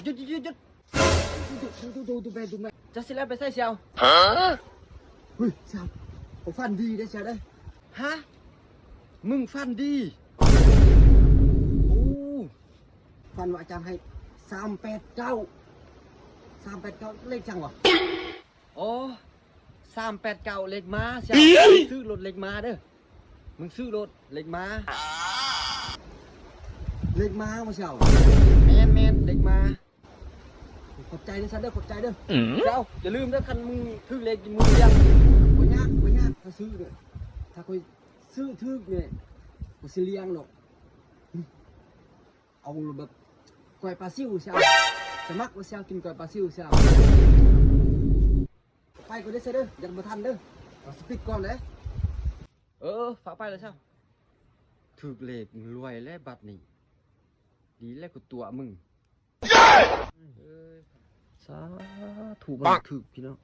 ຢຸດ ຢຸດ ຢຸດ ດູແມ່ ດູແມ່ ເຈົ້າຊິແລ່ນໄປໃສສ່ຽວ? ຫະ? ເຮີ້ຍ ສ່ຽວ ຂ້ອຍຝັນດີເດ້ສ່ຽວເດ້. ຫະ? ມຶງຝັນດີ? ໂອ້ ຝັນວ່າອາຈານໃຫ້ສາມແປດເກົ້າ ສາມແປດເກົ້າ ເລກຫຍັງຫວາ? ອໍ ສາມແປດເກົ້າ ເລກມ້າສ່ຽວ. ຊື້ລົດເລກມ້າເດີ ມຶງຊື້ໂລດ ເລກມ້າ. ເລກມ້າບໍ່ສ່ຽວ? ແມ່ນໆ ເລກມ້າ. ຂອບໃຈເດີສ່ຽວເດີ ຂອບໃຈເດີ. ສ່ຽວ ຢ່າລືມເດີ ຄັນມຶງຖືກເລກ ມຶງລ້ຽງ. ບໍ່ຍາກ ບໍ່ຍາກ ຖ້າຊື້ເດີ ຖ້າຂ້ອຍຊື້ຖືກນີ້ ຂ້ອຍຊິລ້ຽງດອກ. ເອົາແບບກ້ອຍປາຊິວສ່ຽວ. ຈະມັກບໍ່ສ່ຽວ ກິນກ້ອຍປາຊິວສ່ຽວ? ໄປກ່ອນເດີສ່ຽວເດີ ຍັງບໍ່ທັນເດີ ເອົາສະປິດກ່ອນເດ້. ເອີ ຟ້າວໄປແລ້ວສ່ຽວ. ຖືກເລກລວຍແລ້ວບັດນີ້ ດີແລ້ວກູຕົວະມຶງ. ເອີຍ ສາທຸ ມັນຖືກພີ່ນ້ອງ.